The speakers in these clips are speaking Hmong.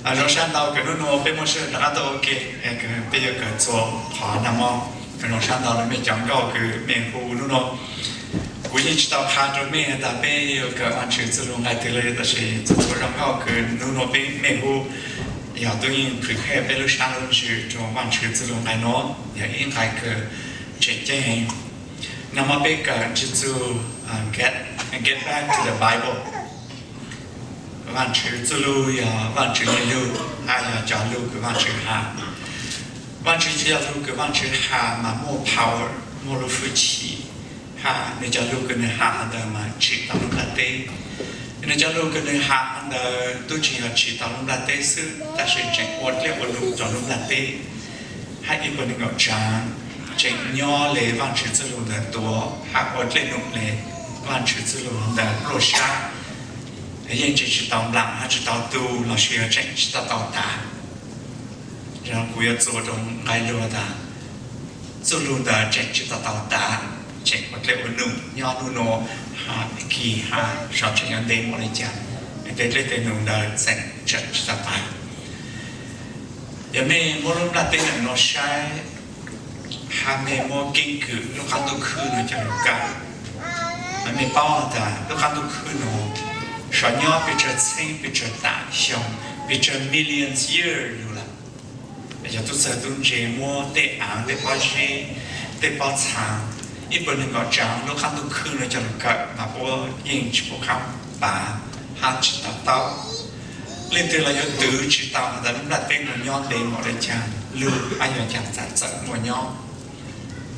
Zoo sab ntau kws hnub nua peb muaj sij hawm rov qab tau ua ke, peb yuav kawm txuas qhov nag hmo. Zoo sab ntau rau mej cov nkauj kws mej hu hnub nua. Kuv yeej tsis tau qha rau mej has tas peb yuav kawm Vaajtswv txuj lug nqai twg le, tab sis txhua txhua zoo nkauj kws hnub nua peb mej hu, yog tub yeej qhwv qhej peb lub sab lub ntsws rau Vaajtswv txuj lug nqai nuav, yog ib nqai kws tseem ceeb heev. Nag hmo peb kawm ntsib txug Get Back to the Bible. Vaajtswv txuj lug yog Vaajtswv le lug, hab yog cov lug kws Vaajtswv has. Vaajtswv cov lug kws Vaajtswv has mas muaj power, muaj lub hwj chim, hab nwg cov lug kws nwg has ntawd mas tsim tau lub nplaj teb. Nwg cov lug kws nwg has ntawd tub tsis yog tsim tau lub nplaj teb xwb, tab sis tseem ua dlej ua lug rau lub nplaj teb, hab ib puag neeg nkaum tsaav tseem nyob le Vaajtswv txuj lug ntawd tuav, hab ua dlej nuv le Vaajtswv txuj lug ntawd pluaj sab, yeej tseem tsis tau nplaam hab tsis tau tu lossis yog tseem tsis tau tau tav. Yog kuv yuav txuas rau nqai lug tas txuj lug ntawd tseem tsis tau tau tav, tseem ua dlej ua num nyob nub nua, hab kis hab sov tseem yuav ntev npaum le caag, tej dlej tej num ntawd tseem tsis tau tav. Yog mej muab lub nplaj teb nuav saib, hab mej muab keeb kwm lub qaab ntuj khwb nuav coj lug kawm, mas mej paub tas lub qaab ntuj khwb nuav sov nyob pes tsawg txheeb pes tsawg tam xyoo, pes tsawg millions years lug lawm. Yog tub txawg tub ntse muab tej aav, tej pob zeb, tej pob txhaa, ib puag neeg nkaum tsaav lub qaab ntuj khwb nuav coj lug kawm mas puab yeej tsis pum qab pav hab tsis tau taub. Leej twg los yuav twv tsis tau has tas lub nplaj teb nuav nyob ntev npaum le caag lug hab yog caag txawm muaj nyob.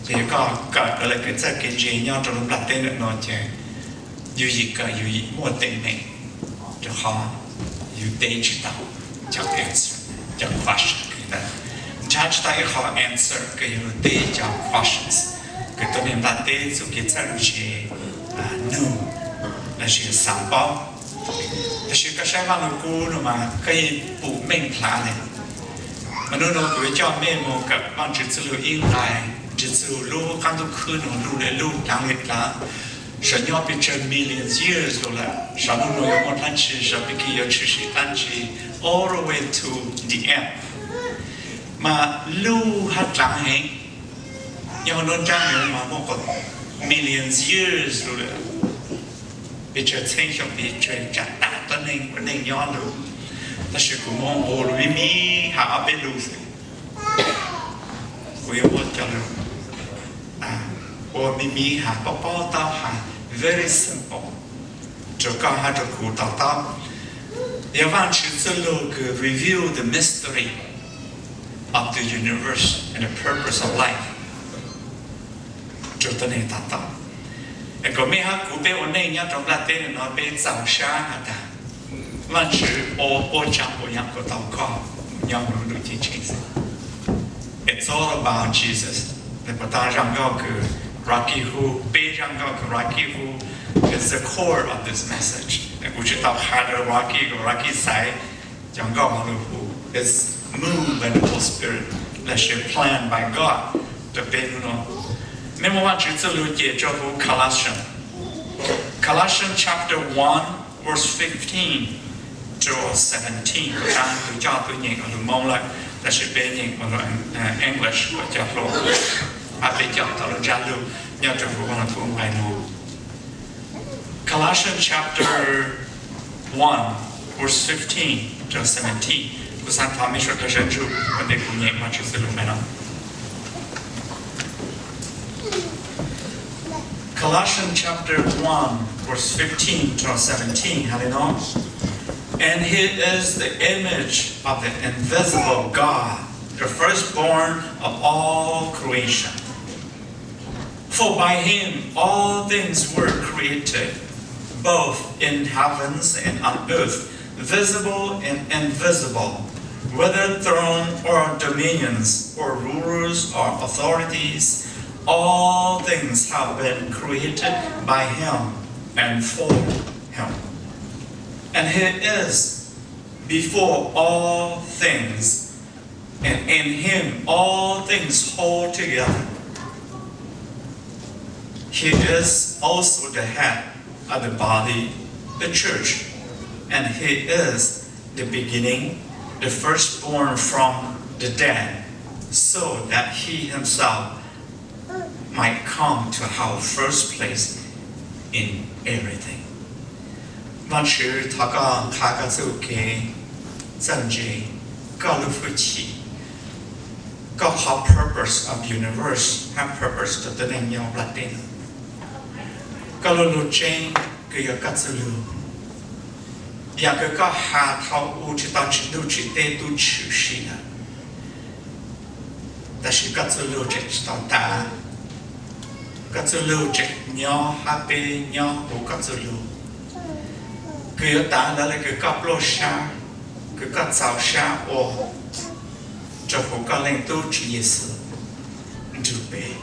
Ces yog koj kawm tau le kev txawj kev ntse nyob rau lub nplaj teb nuav ces yus yim kawm yus yim muaj teeb meem, rau qhov yus teb tsis tau cov answer, cov question kws ntawd. Nrhav tsis tau ib qho answer kws yog lug teb cov questions kws tuab neeg nplaj teb txuj kev txawj ntse nug lossis xaav paub. Tab sis koj saib Vaaj Lug Kub nuav mas koj yeej pum meej plhav le. Mas nub nua kuv yuav coj mej moog kawm Vaajtswv txuj lug ib nqai, ntsib txug lub qaab ntuj khwb nuav lug le lug dlaav le dlaav, sov nyob pes tsawg million years lug lawm, sov nub nua yuav muaj dlaab tsi, sov pig kig yuav tshwm sim dlaab tsi, all the way to the end. Mas lug hab dlaav heev, nyob huv nruab nraab nuav mas muaj million years lug lawm, pes tsawg txheeb xyoo pes tsawg tsaam taag tuab neeg ua neej nyob lug. Tab sis kuv muab ua lug me me has ob peb lug xwb. Kuv yuav muab coj lug ua me me has paub paub taub has, very simple, rau koj hab rau kuv to taub. Yog Vaajtswv txuj lug kws reveal the mystery of the universe and the purpose of life rau tuab neeg to taub. Es kom mej hab kuv peb ua neej nyob rau nplaj teb nuav peb txaus sab has tas Vaajtswv ua puab tsaam puas yaam kuas tau koj nyob huv lub ntuj ceeb tsheej xwb. It's all about Jesus. Nws puas tau zaaj nkauj kws Rocky hu, peb zaaj nkauj kws Rocky hu, it's the core of this message. Kuv tsis tau qha rau Rocky kws Rocky xaiv cov nkauj hov lug hu, it's moved by the Holy Spirit, lossis planned by God rau peb nub nua. Mej muaj Vaajtswv txuj lug ces tso huv Colossians, Colossians chapter one, verse fifteen to seventeen. Kuv taab tug coj tug nyeem ua lug Moob lawm, tab sis peb nyeem ua lug English kuas coj hlua, hab peb coj tau lub ntsab lug nyob rau huv Vaaj Lug Kub nqai nuav. Colossians chapter one, verse fifteen to seventeen. Kuv xaav thov mej suav dlawg sawv ntsug ua ntej kuv nyeem Vaajtswv txuj lug nqai no. Colossians chapter one, verse fifteen to seventeen has le nuav: And he is the image of the invisible God, the firstborn of all creation. For by him all things were created, both in heavens and on earth, visible and invisible, whether throne or dominions or rulers or authorities, all things have been created by him and for him. And he is before all things, and in him all things hold together. He is also the head of the body, the church, and he is the beginning the firstborn from the dead, so that he himself might come to have first place in everything. Vaajtswv, thov koj qha koj txuj kev txawj ntse, koj lub hwj chim, koj qhov purpose of universe hab purpose rua tuab neeg nyob nplaj teb. Koj lub lug tseeb kws yog koj txuj lug. Yaam kws koj has thaus u tsi tau tsi ntuj tsi teb tub tshwm sim lawm, tab sis koj txuj lug tseem tsi tau tas. Koj txuj lug tseem nyob hab peb nyob huv koj txuj lug, kws yuav tas lawv le kws koj pluaj sab, kws koj txaus sab ua rua huv koj Leej Tub Tswv Yexus nrug peb.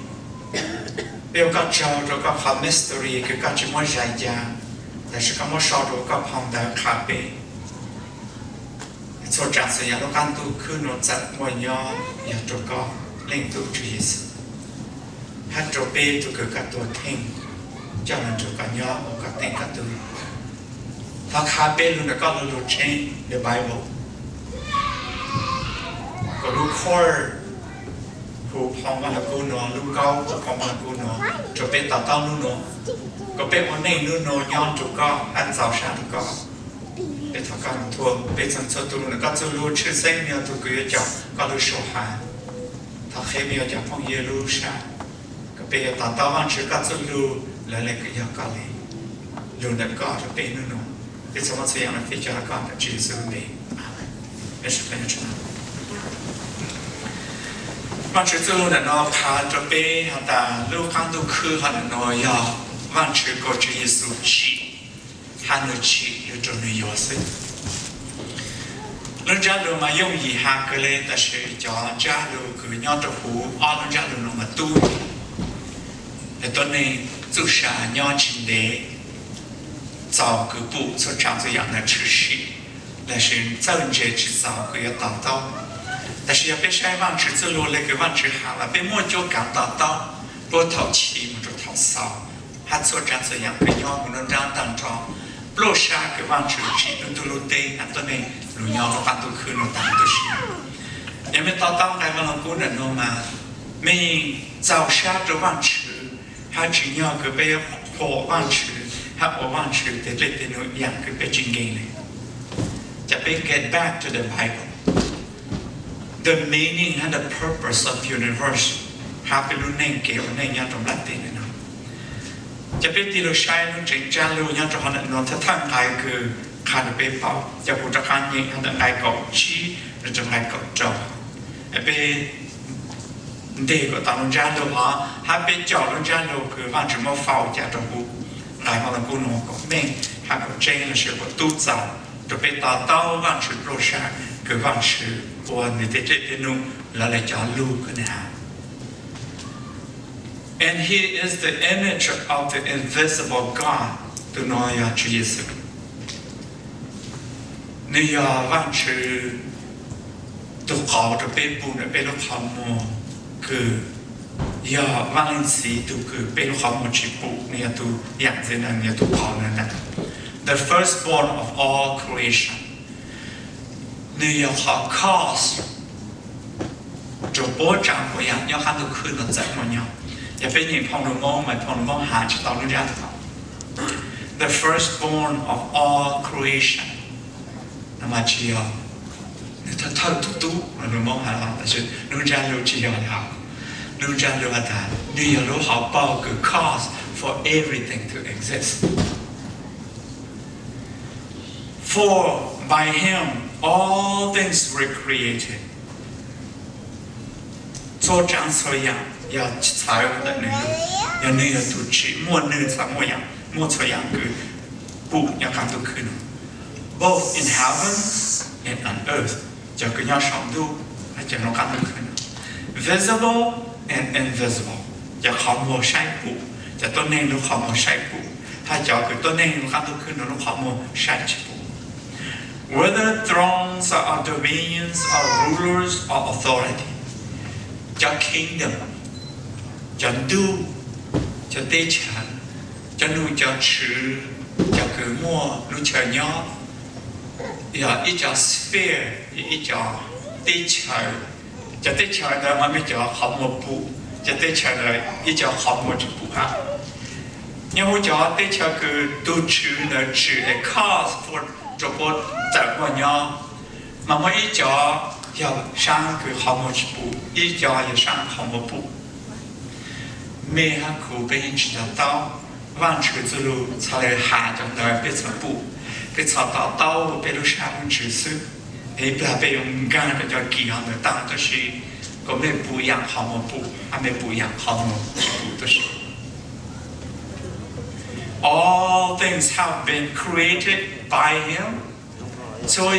Peb ua koj tsaug rua koj qhov mystery kws koj tsi muab zais ca, tab sis koj muab sau rua koj phau ntawv qha peb. Txhua tsav txhua yaam lub qaab ntuj khwb nua txawm muaj nyob yog rua koj Leej Tub Tswv Yexus, hab rua peb tug kws koj tuag theej coj lug nrug koj nyob ua koj teej koj tug. Thov qha peb lug ntawm koj lub lug tseeb the Bible, kuas lub core huv phau Vaaj Lug Kub nua, lub nkaub huv phau Vaaj Lug Kub nua, rua peb to taub nub nua, kuas peb ua neej nub nua nyob nrug koj hab txaus sab rua koj. Peb thov koj thuam peb txhua txhua tug ntawm koj txuj lug, tshwj xeeb nwg yog tug kws yuav caum koj lub suab has. Thov qhia nwg yog cov phooj ywg lub sab, kuas peb yuav to taub Vaajtswv koj txuj lug lawv le kws yog koj le. Lug ntawm koj rua peb nub nua, peb txhua muaj txhua yaam lug fij coj rua koj ntawm Tswv Yexus npe. Vaajtswv txuj lug ntawm no qha rua peb has tas lub qaab ntuj khwb hov ntawm no yog Vaajtswv kuas Tswv Yexus tsim, hab nwg tsim lug rua nwg yuav xwb. Lub ntsab lug mas yooj yim has kawg le, tab sis cov ntsab lug kws nyob rua huv ob lub ntsab lug no mas tub, nwg tuab neeg txuj sa nyob tsis ntev, txaus kws pum txhua tsav txhua yaam ntawd tshwm sim, tab sis txawj ntse tsis txaus kws yuav to taub. Tab sis yog peb saib Vaajtswv txuj lug le kws Vaajtswv has mas peb muaj cuab kaav to taub puag thaum chiv moog rua thaum xaus, hab txhua tsav txhua yaam kws nyob huv lub nrab taag nrho, pluaj sab kws Vaajtswv tsim lub ntuj lub teb hab tuab neeg lug nyob lub qaab ntuj khwb nua taag tuj si. Yog mej to taub nqai Vaaj Lug Kub ntawm no mas mej txaus sab rua Vaajtswv, hab tsim nyog kws peb yuav qhuas Vaajtswv hab ua Vaajtswv teg dlej teg num yaam kws peb tsi nkeeg le. Ca peb get back to the Bible, the meaning and the purpose of universe, hab peb lub neej kev ua neej nyob rua nplaj teb ntawm no. Ca peb tig lug saib lub tseem ntsab lug nyob rua hov ntawm no, thawj thawj nqai kws qha rua peb paub, ca pum rov qaab nyeem hov ntawm nqai kaum tsib rua nqai kaum rau. Peb nteg kuas tau lub ntsab lug hov, hab peb caum lub ntsab lug kws Vaajtswv muab faus ca rua huv nqai Vaaj Lug Kub nua kuas meej hab kuas tseeb lossis kuas tub txaus rua peb to taub Vaajtswv pluaj sab kws Vaajtswv ua nwg teg dlej teg num lawv le cov lug kws nwg has. And he is the image of the invisible God. Tug nuav yog Tswv Yexus. Nwg yog Vaajtswv tug qauv rua peb pum ntawm peb lub qhov muag, kws yog Vaaj Leej Txiv tug kws peb lub qhov muag tsi pum, nwg yog tug yaam ntxiv ntawd, nwg yog tug qauv ntawd ntag. The firstborn of all creation. Nwg yog qhov cause rua puab tsav puab yaam nyob qaab ntuj khwb nua txawm muaj nyob. Yog peb nyeem phoo lug Moob mas phoo lug Moob has tsi tau lub ntsab lug, the firstborn of all creation. Nua mas tsi yog nwg thawj thawj tug tub lug Moob has los, tab sis lub ntsab lug tsi yog le hov. Lub ntsab lug has tas nwg yog lub hauv paug kws cause for everything to exist. For by him all things were created. Txhua tsav txhua yaam yog txhawv ntawm nwg, yog nwg yog tug tsim muaj, nwg txhua muaj yaam, muaj txhua yaam kws pum nyob qaab ntuj khwb nua, both in heaven and on earth, cov kws nyob saum ntuj hab cov nyob qaab ntuj khwb nua, visible and invisible, cov qhov muag saib pum, cov tuab neeg lub qhov muag saib pum, hab cov kws tuab neeg lub qaab ntuj khwb nua lub qhov muag saib tsi pum. Whether thrones or dominions or rulers or authority, cov kingdom, cov ntuj, cov teb chaws, cov nom cov tswv, cov kws muaj lub chaw nyob, yog ib cov sphere, ib cov teb chaws. Cov teb chaws ntawd mas muaj cov qhov muag pum, cov teb chaws ntawd ib cov qhov muag tsis pum hab. Nyob hauv cov teb chaws kws tug tswv ntawd tswv es cause for rau puab tawm muaj nyob, mas muaj ib cov yog saab kws qhov muag tsis pum, ib cov yog saab qhov muag pum. Mej hab kuv peb yeej tsis to taub, Vaajtswv txuj lug txhad le has cov ntawd peb txhad pum, peb txhad to taub peb lub sab lub ntsws xwb. Es ib plag peb yuav nkaag rau cov kis hov ntawd taag, tab sis kuas mej pum yaam qhov muag pum hab mej pum yaam qhov muag tsis pum tab sis All things have been created by him. Txhua